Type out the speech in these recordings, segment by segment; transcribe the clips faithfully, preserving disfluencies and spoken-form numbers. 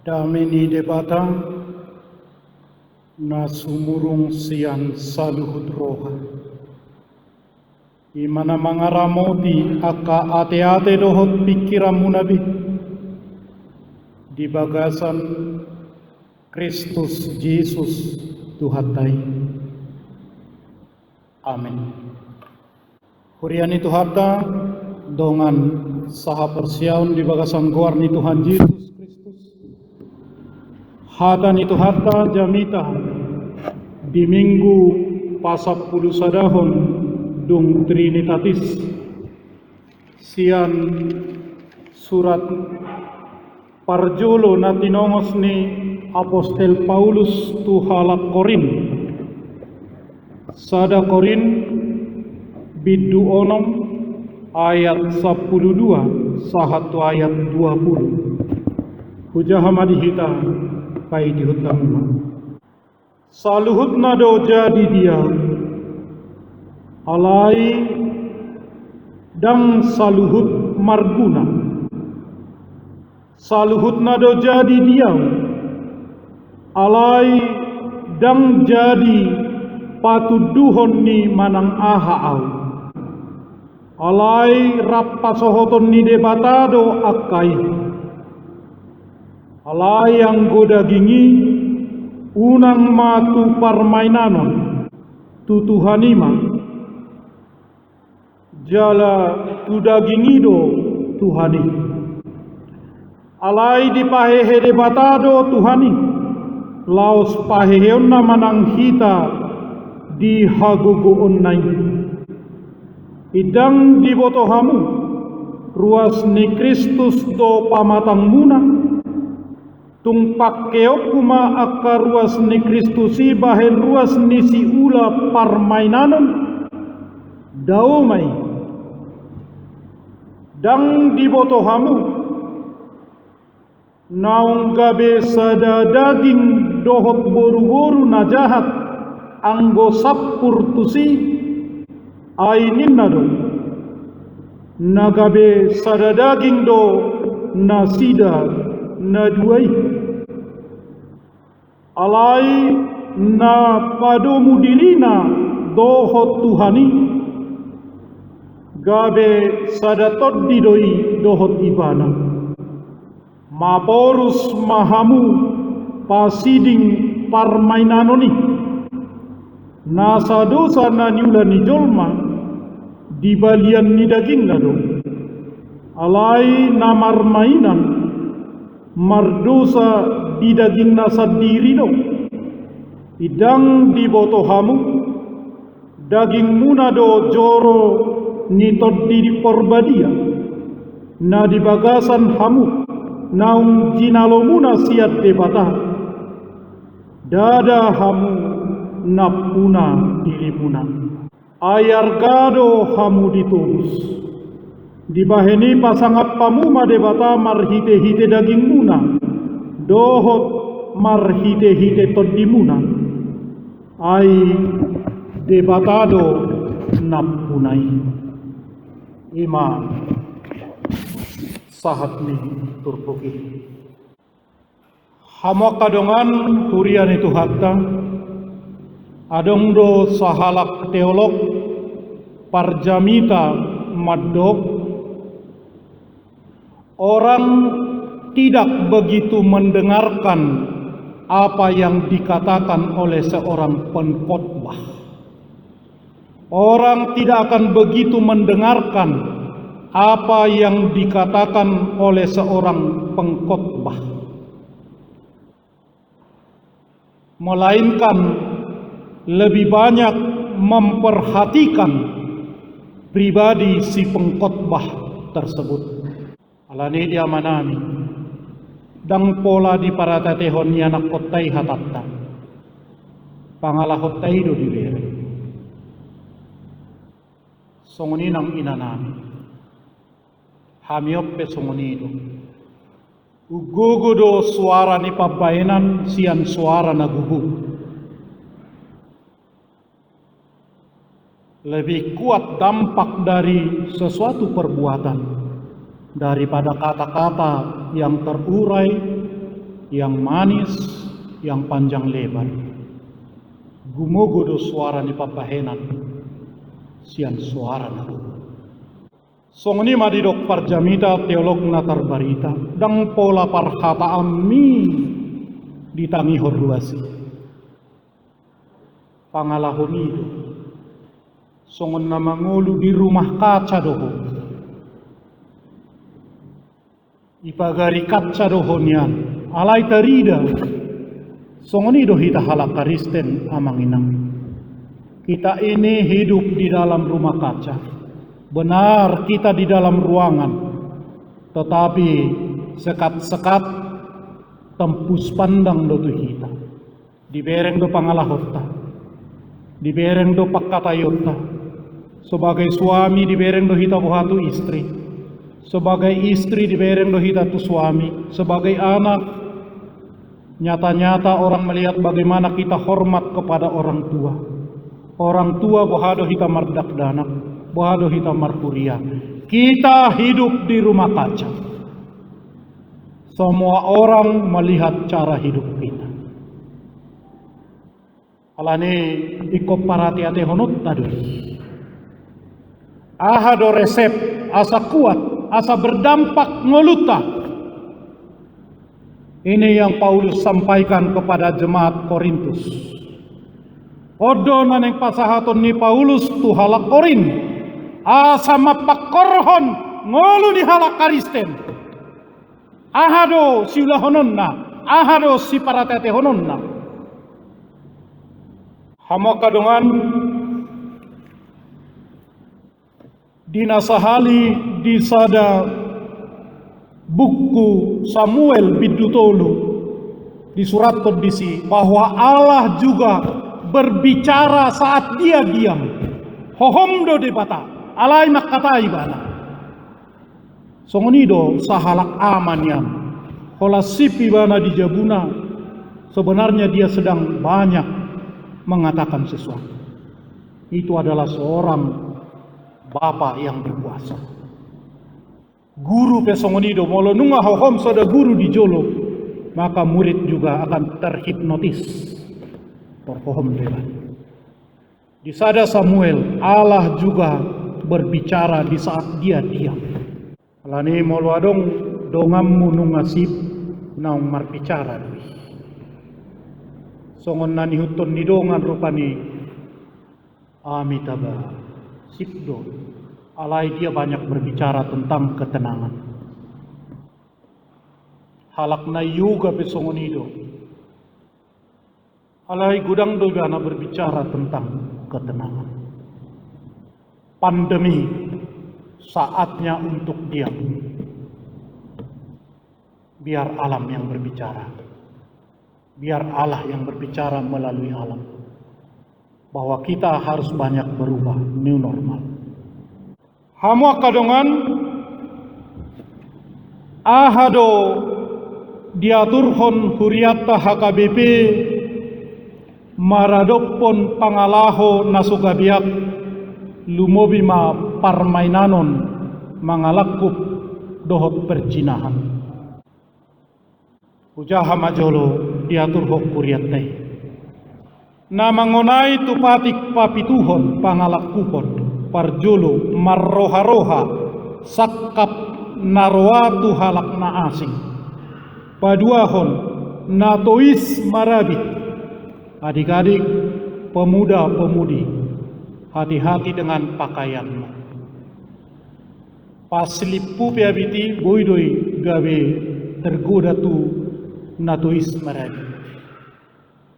Dame ni Debata na sumurung sian saluhut roha, i ma na mangaramoti angka ateate dohot pingkiranmuna be di bagasan Kristus Jesus Tuhanta i. Amen. Huria ni Tuhanta, dongan sahaporseaon di bagasan goar ni Tuhan Jesus Kristus, hata ni Tuhanta jamita di Minggu pasampulusadahon dung Trinitatis, sian surat parjolo na tinongos ni Apostel Paulus tu halak Korint. Sada Korint bindu onom ayat sampulu dua sahat tu ayat dua pulu. Hujaha ma di hita, paitihon hamu ma. Saluhutna do jadi di ahu, alai ndang saluhut marguna. Saluhutna do jadi di ahu, alai ndang jadi patunduhon ni manang aha ahu. Alai rap pasohoton ni Debata do angka i. Alai anggo daging i, unang ma tu parmainanon, tu Tuhan i ma. Jala tu daging i do Tuhan i. Alai dipahehe Debata do Tuhan i, laos paheheonna manang hita di hagogoonna i. Ndang diboto hamu, ruas ni Kristus do pamatangmuna? Tung pangkeonku ma angka ruas ni Kristus i bahen ruas ni siula parmainanon? Dao ma i. Ndang diboto hamu, naung gabe sada daging dohot boruboru na jahat, anggo sampur tusi? Ai ninna do, na gabe sada daging do nasida na dua i. Alai na padomu dirina dohot Tuhan i, gabe sada tondi do i dohot Ibana. Maporus ma hamu pasiding parmainanon i. Nasa dosa na niula ni jolma di balian ni dagingna do. Alai na marmainan mardosa di dagingna sandiri do. Ndang diboto hamu, dagingmuna do joro ni Tondi Porbadia, na di bagasan hamu naung jinalomuna sian Debata. Ndada hamu nampuna dirimuna. Ai arga do hamu ditobus. Dibahen i pasangap hamu ma Debata marhitehite dagingmuna dohot marhitehite tondimuna. Ai Debata do nampuna i. I ma sahat ni turpuk i. Hamu angka dongan, huria ni Tuhanta, adong do sahalak teolog parjamita mandok, orang tidak begitu mendengarkan apa yang dikatakan oleh seorang pengkhotbah. Orang tidak akan begitu mendengarkan apa yang dikatakan oleh seorang pengkhotbah, melainkan lebih banyak memperhatikan pribadi si pengkhotbah tersebut. Alani i di amanami, ndang pola diparateatehon ni anakkonta i hatanta. Pangalahonta i do dibere. Songon i nang inanami. Hami on pe songon i do. Umgogo do suara ni pambahenan sian suara na gogo. Lebih kuat dampak dari sesuatu perbuatan daripada kata-kata yang terurai, Yang manis, yang panjang lebar. Gumogo do soara ni pambahenan sian soara na gogo. Songon i ma didok parjamita, teolog na tarbarita, ndang pola parhataanmi ditangihon ruas i. Pangalahomi do. Songon na mangolu di rumah kaca do ho. Ipagari kaca do ho nian, alai tarida. Songon i do hita halak Kristen, amang inang. Kita ini hidup di dalam rumah kaca. Benar, kita di dalam ruangan. Tetapi sekat-sekat tembus pandang do tu hita. Dibereng do pangalahonta, dibereng do pangkataionta. Sebagai suami, dibereng do hita boha tu istri. Sebagai istri, dibereng do hita tu suami. Sebagai anak, nyata-nyata orang melihat bagaimana kita hormat kepada orang tua. Orang tua, boha do hita mardakdanak, boha do hita marhuria. Kita hidup di rumah kaca. Semua orang melihat cara hidup kita. Alani ingkon parate-atehononta do i. Aha do resep asa kuat, asa berdampak ngolunta? Ini yang Paulus sampaikan kepada jemaat Korintus. On do na naeng pasahaton ni Paulus tu halak Korint, asa mampangkorhon ngolu ni halak Kristen. Aha do siulahononna? Aha do siparate-atehononna? Hamu angka dongan, di na sahali di sada buku Samuel bindu tolu, disurathon disi bahwa Allah juga berbicara saat Dia diam. Hohom do Debata, alai mangkatai Ibana. Songon i do sahalak ama nian. Holan sip ibana di jabuna, sebenarnya dia sedang banyak mengatakan sesuatu. Itu adalah seorang bapa yang berkuasa. Guru pe songon i do, molo nunga hohom sada guru di jolo, maka murid juga akan terhipnotis. Terhohom dengan Di sada Samuel, Allah juga berbicara di saat Dia diam. Alani molo adong donganmu nunga sip, naung marbicara do i. Songon na nihuthon ni dongan rupani, Amitabha, sip do. Alai dia banyak berbicara tentang ketenangan. Halak na yoga pe songon i do. Alai godang do ibana berbicara tentang ketenangan. Pandemi, saatnya untuk diam. Biar alam yang berbicara. Biar Allah yang berbicara melalui alam. Bahwa kita harus banyak berubah, new normal. Hamu angka dongan, aha do diaturhon hurianta H K B P maradophon pangalaho na so gabe, lumobi ma parmainanon, mangalangkup dohot perzinahan? Hujaha ma jolo diaturhon hurianta i. Na mangonai tu patik papituhon pangalangkuphon, parjolo marroha-roha sangkap na roa tu halak na asing. Paduahon, na tois marabit. Adik-adik, pemuda-pemudi, hati-hati dengan pakaianmu. Paslippu pe abit i boi do i gabe tergoda tu na tois marabit.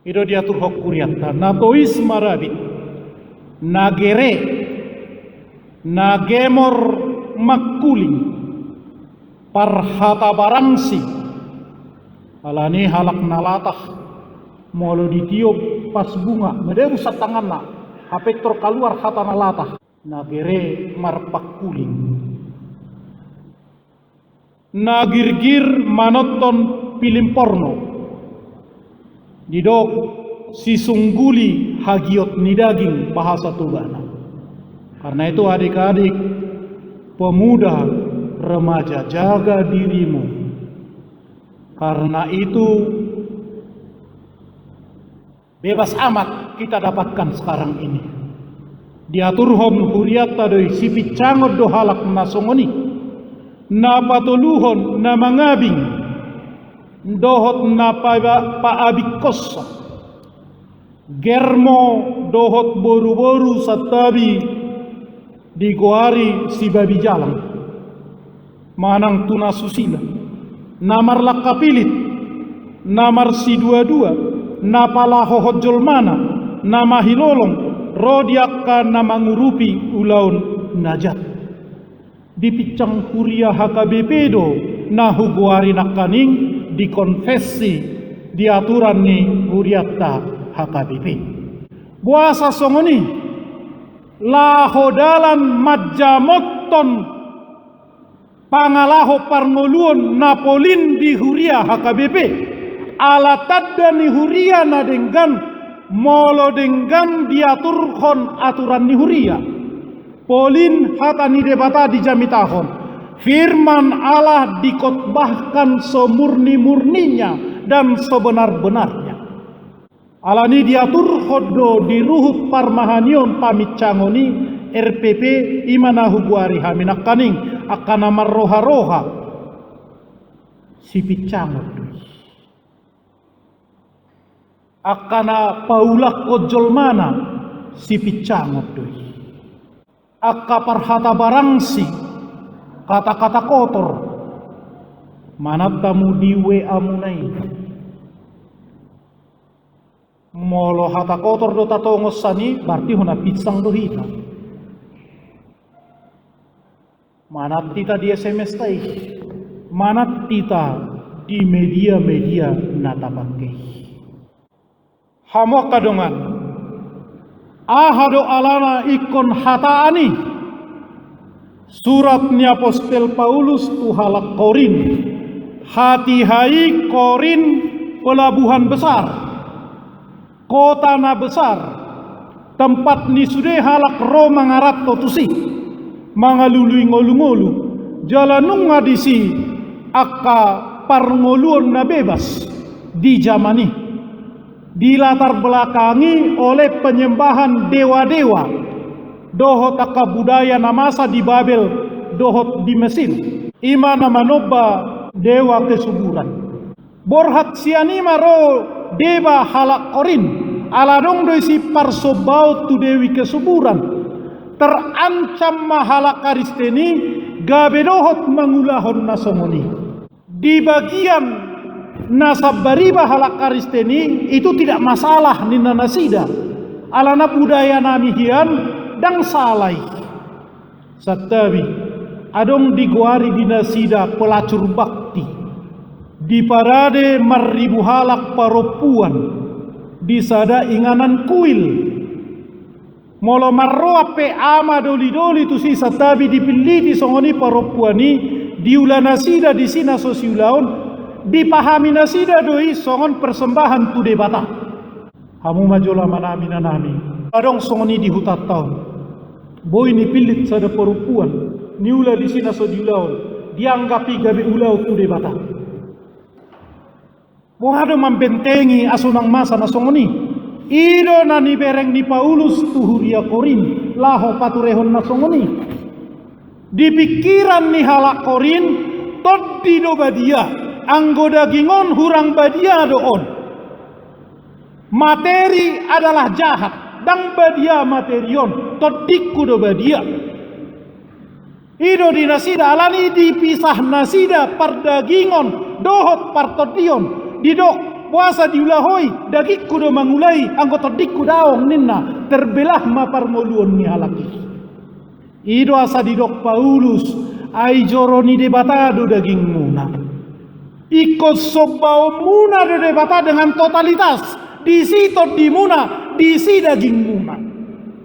I do diaturhon hurianta, na tois marabit, na gere, na gemor mangkuling, parhata barangsi. Alani halak na latah, molo ditiop pas bunga, madabu sian tanganna, hape tor kaluar hata na latah. Na gere marpangkuling. Na girgir manonton pilim porno. Didok sisungguli hagiot ni daging bahasa Tobana. Karena itu adik-adik, pemuda, remaja, jaga dirimu. Karena itu, bebas amat kita dapatkan sekarang ini. Diaturhon hurianta do i, sipincangon do halak na songon i. Na patoluhon, na mangabing, dohot na pa-, paabingkonsa. Germo dohot boruboru santabi digoari sibabi jalang, manang tu na susila, na marlangka pilit, na marsiduadua, na palahohon jolmana, na mahilolong, ro di angka na mangurupi ulaon na jat. Di pinsang huria H K B P do na hugoari nangkaning, di konfesi, di aturan ni hurianta H K B P. Boasa songon i? Laho dalan manjamothon pangalaho parngoluon na polin di huria H K B P. Ala tanda ni huria na denggan, molo denggan diaturhon aturan ni huria. Polin hata ni Debata dijamitahon, firman Allah dikotbahkan semurni-murninya dan sebenar-benarnya. Alani diaturhon do di ruhut parmahanion paminsangon i R P P, i ma na hugoari hami nangkaning, angka na marroha-roha, sipinsangon do i. Angka na paulakhon jolmana, sipinsangon do i. Angka parhata barangsi, kata-kata kotor, manat hamu di W A muna i. Molo hata kotor do tatongon sian i, berarti hona pinsang do hita. Manat hita di S M S-ta i, manat hita di media-media na tapangke i. Hamu angka dongan, aha do alana ingkon hataan i? Surat ni Apostel Paulus tu halak Korint. Hatiha i Korint pelabuhan besar, kota na besar, tempat ni sude halak ro mangaranto tusi, mangalului ngolu-ngolu, jala nunga disi angka parngoluon na bebas di jaman i, dilatar belakangi oleh penyembahan dewa-dewa dohot angka budaya na masa di Babel dohot di Mesir, i ma na manomba dewa kesuburan. Borhat sian i ma ro deba halak Korint, ala adong do disi parsombaon tu dewi kesuburan. Terancam ma halak Kristen i gabe dohot mangulahon na songon i. Di bagian na sambariba halak Kristen i, itu tidak masalah ninna nasida. Alana budaya nami hian ndang sala i. Santabi, adong digoari di nasida pelacur bakti. Diparade marribu halak parompuan di sada inganan kuil. Molo marroan pe ama doli-doli tusi, santabi dipilliti songon i parompuan i, diula nasida disi na so siulaon, dipahami nasida do i songon persembahan tu Debata. Hamu ma jolma nami, ina nami, adong songon i di hutanta on. Boi nipillit sada parompuan, niula disi na so diulaon, dianggap i gabe ulaon tu Debata. Boha do mambentengi asa unang masa na songon i? I do na nibereng ni Paulus tu huria Korint, laho paturehon na songon i. Di pingkiran ni halak Korint, tondi do badia, anggo daging on hurang badia do on. Materi adalah jahat, ndang badia materi on, tondingku do badia. I do di nasida, alani dipisah nasida pardagingon dohot partondion, didok, boasa diula ho i, dagingku do mangula i, anggo tondingku daong ninna, terbelah ma parngoluon ni halak i. I do asa didok Paulus, ai joro ni Debata do dagingmuna. Ingkon sombaonmuna do Debata dengan totalitas, disi tondimuna, disi dagingmuna.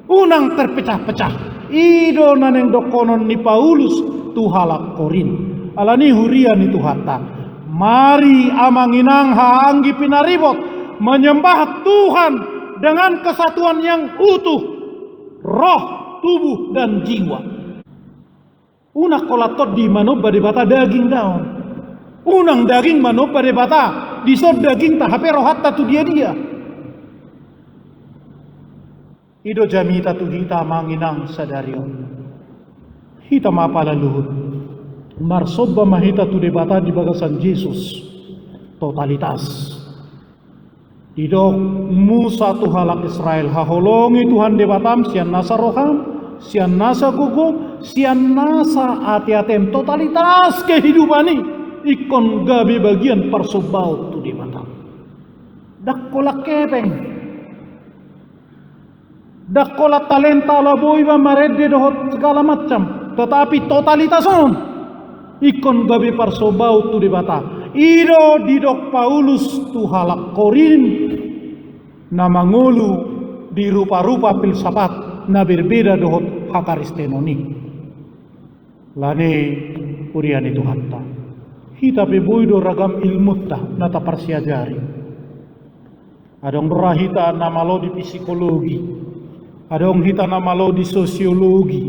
Unang terpecah-pecah. I do na naeng dohonon ni Paulus tu halak Korint. Alani huria ni Tuhanta, mari amang inang haha anggi pinaribot, menyembah Tuhan dengan kesatuan yang utuh, roh, tubuh, dan jiwa. Unang holan tondi manomba Debata daging daon. Unang daging manomba Debata, dison dagingta hape rohanta tu dia-dia. I do jamita tu hita amang inang sadari on. Hita ma pala luhut. Marsomba ma hita tu Debata di bagasan Jesus. Totalitas. Didok Musa tu halak Israel, haholongi Tuhan Debatam sian nasa roham, sian nasa gogom, sian nasa ateatem, totalitas kehidupan i, ingkon gabe bagian parsombaon tu Debata. Ndang holan hepeng. Ndang holan talenta ala boi ma marende dohot segala macam, tetapi totalitas on ingkon gabe parsombaon tu Debata. I do didok Paulus tu halak Korint na mangolu di rupa-rupa filsafat na berbeda dohot hakristenon i. Alani i, huria ni Tuhanta, hita pe boi do ragam ilmunta na taparsiajari. Adong do ra hita na malo di psikologi, adong hita na malo di sosiologi,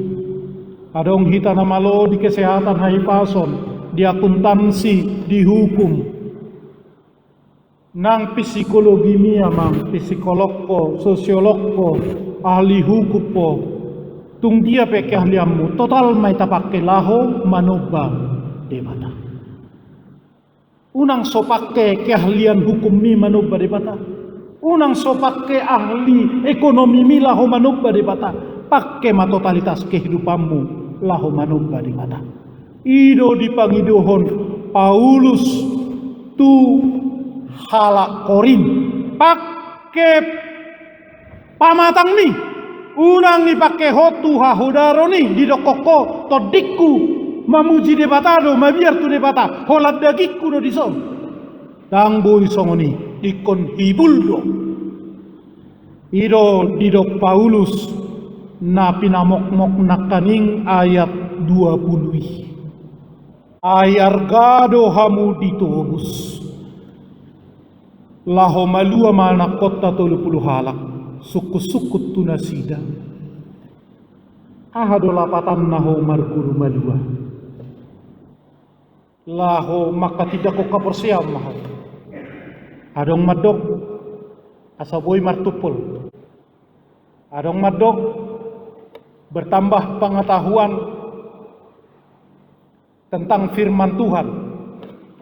adong hita na malo di kesehatan hahipason, di akuntansi, di hukum. Nang psikologimi amang, psikolog ho, sosiolog ho, ahli hukum ho, tung dia pe keahlianmu, total ma i tapangke laho manomba Debata. Unang so pangke keahlian hukummi manomba Debata. Unang so pangke ahli ekonomimi laho manomba Debata. Pangke ma totalitas kehidupanmu laho manomba Debata. I do dipangidohon Paulus tu halak Korint. Pangke pamatangmi, unang dipangke ho tu hahodaron i, didokkon ho, tondingku mamuji Debata do, mabiar tu Debata, holan dagingku do dison. Ndang boi songon i, ingkon hibul do. I do didok Paulus na pinamokmok nangkaning ayat dua pulu i. Ai arga do hamu ditobus. Laho malua ma anakkonta tolu pulu halak, sungkun-sungkun tu nasida. Aha do lapatanna ho marguru malua? Laho manghatindanghon haporseaon ma ho. Adong mandok, asa boi martumpol. Adong mandok, bertambah pengetahuan tentang firman Tuhan,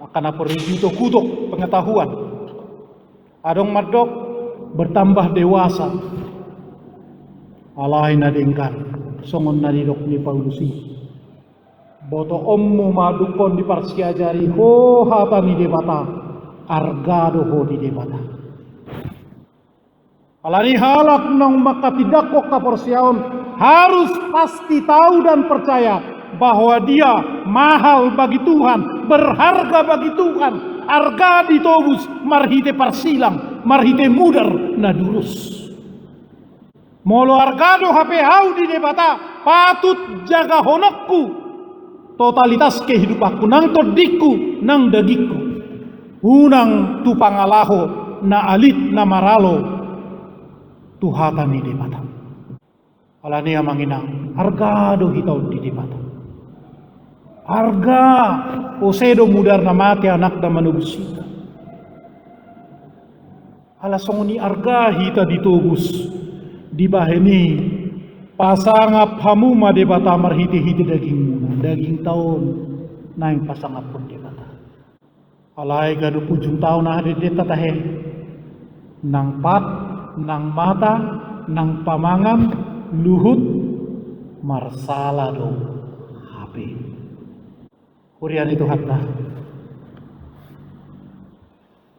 angka na porlu diutok-utok pengetahuan. Adong mandok, bertambah dewasa. Alai na denggan, songon na nidok ni Paulus i. Botoonmu ma dungkon diparsiajari ho hata ni Debata, arga do ho di Debata. Alani halak naung manghatindanghon haporseaon harus pasti tahu dan percaya bahwa dia mahal bagi Tuhan, berharga bagi Tuhan, arga ditobus marhite parsilang, marhite mudar na durus. Molo arga do hape ahu di Debata, patut jagahononku totalitas kehidupanku, nang tondingku, nang dagingku. Unang tu pangalaho na alit na maralo tu hata ni Debata. Alani i amang inang, arga do hita on di Debata. Arga, ose do mudarna mate anakna manobus hita. Ala songon i arga hita ditobus, dibahen i, pasangap hamu ma Debata marhite-hite dagingmuna, dagingta on naeng pasangaphon Debata. Alai ganup ujungta on aha dendenta tahe? Nang pat, nang mata, nang pamangan, luhut, marsala do hape. Huria ni Tuhanta.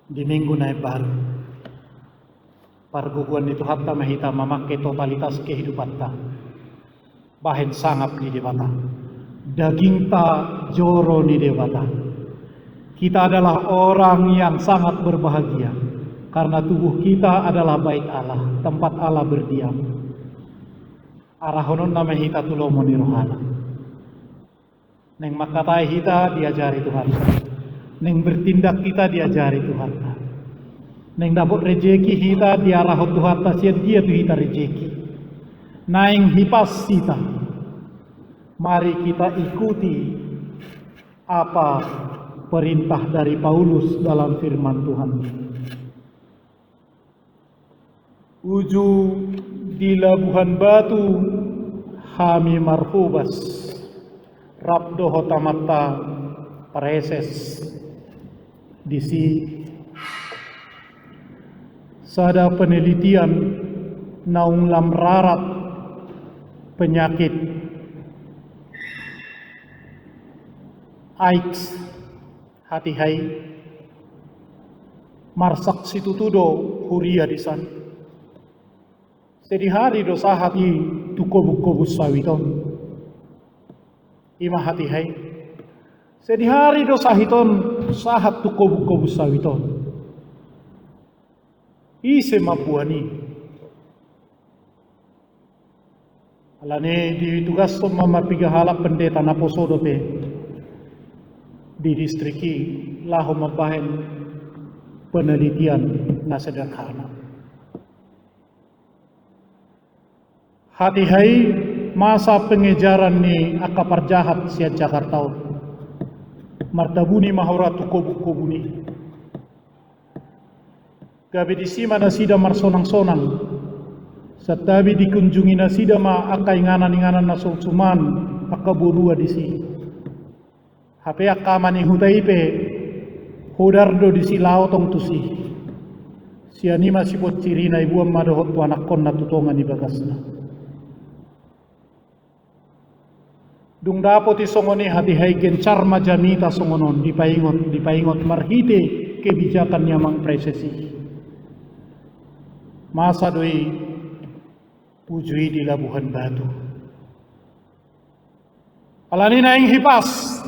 Di minggu na imbaru, pargogoan ni Tuhanta ma hita mamangke totalitas kehidupanta bahen sangap ni Debata. Dagingta joro ni Debata. Kita adalah orang yang sangat berbahagia karena tubuh kita adalah bait Allah, tempat Allah berdiam. Arahononna ma hita tu lomo ni rohana. Naeng mangkatai hita diajari Tuhanta. Naeng bertindak hita diajari Tuhanta. Naeng dapot rejeki hita diarahon Tuhanta, sian dia tu hita rejeki. Naeng hipas hita. Mari kita ikuti apa Perintah dari Paulus dalam firman Tuhan. Uju di Labuhan Batu hami marhobas, rap dohot amanta praeses. Disi sada penelitian naung lam rarat penyakit AIDS hatiha i. Marsak situtu do huria di san. Sedihari do sahat i tu kobuk-kobuk sawit on. Ima hatiha i. Sedihari do sahit on sahat tu kobuk-kobuk sawit on. Ise mamboan i? Alani i ditugashon ma marpiga halak pendeta naposo dope di distrik i laho mambahen penelitian na sederhana. Hatiha i masa pengejaran ni angka parjahat sian Jakarta on. Martabuni ma hura tu kobuk-kobun i. Gabe disi ma nasida marsonang-sonang. Santabi dikunjungi nasida ma angka inganan-inganan na so suman angka borua disi. Hape angka ama ni huta i pe hodar do disi laho tong tusi. Sian i ma siponcirina iboan ma dohot tu anakkonna tu tonga ni bagasna. Dung dapot i songon i hatiha i gencar ma jamita songon on dipaingot, dipaingot marhite kebijakan ni amang praeses i. Masa do i uju i di Labuhan Batu. Alani naeng hipas,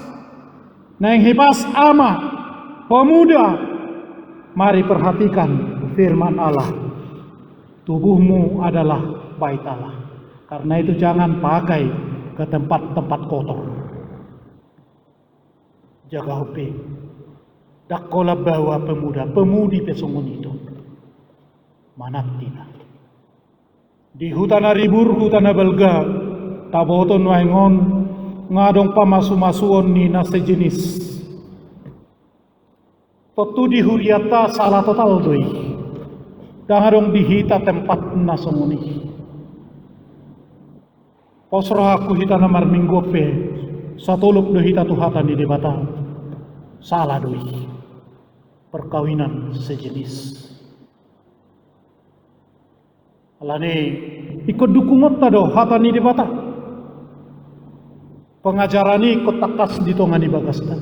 naeng hipas ama, pemuda, mari perhatikan firman Allah. Tubuhmu adalah bait Allah. Karena itu jangan pakai ke tempat-tempat kotor. Jaga hope. Dakkola bawa pemuda, pemudi pe songon i do. Manat hita. Di huta na ribur, huta na balga, taboto nuaeng on nga adong pamasu-masuon ni na sejenis. Tontu di hurianta sala total do i. Ndang adong di hita tempat na songon i. Pos rohangku hita na marminggu on pe, satolop do hita tu hata ni Debata. Sala do i. Perkawinan sejenis. Alani ingkon dukungonta do hata ni Debata. Pengajaran i ingkon tangkas di tonga ni bagasta.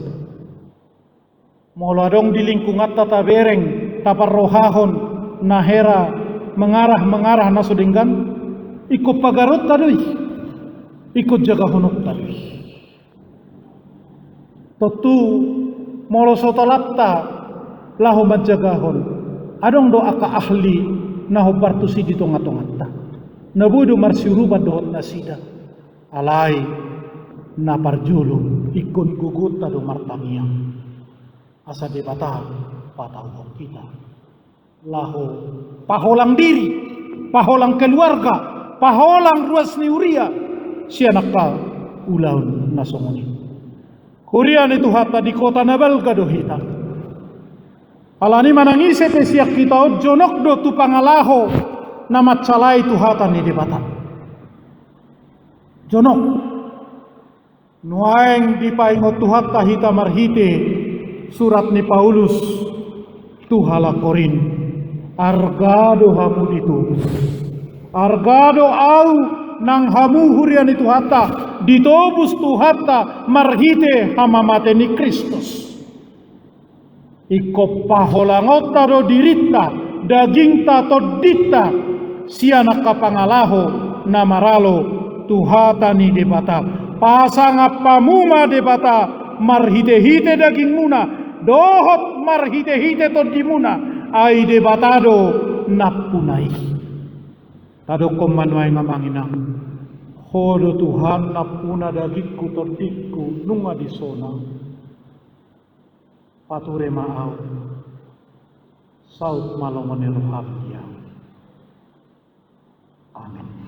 Molo adong di lingkunganta tabereng, taparrohahon, na hera, mengarah-mengarah na so denggan, ingkon pagaronta do i, ingkon jagahononta do i. Tontu molo so tolapta laho manjagahon, adong do angka ahli na hombar tusi di tonga-tonganta. Na boi do marsiurupan dohot nasida. Alai na parjolo ingkon gogonta do martangiang. Asa Debata patauhon hita. Laho paholang diri, paholang keluarga, paholang ruas ni huria sian angka ulaon na songon i. Huria ni Tuhanta, di kota na balga do hita. Alani manang ise pe sian hita on jonok do tu pangalaho na mansai tu hata ni Debata. Jonok. Nuaeng dipaingot Tuhanta hita marhite surat ni Paulus tu halak Korint. Arga do hamu ditobus. Arga do ahu nang hamu huria ni Tuhanta ditobus Tuhanta marhite hamamate ni Kristus. Ingkon paholangonta do dirinta, dagingta, tondinta, sian angka pangalaho na maralo tu hata ni Debata. Pasangap hamu ma Debata marhite-hite dagingmuna, dohot marhite-hite tondimuna, ai Debata do nampuna i. Tadokkon ma nuaeng amang inang, Ho do Tuhan nampuna dagingku tondingku nunga dison ahu. Pature ma ahu, saut ma lomo ni roham di ahu. Amen.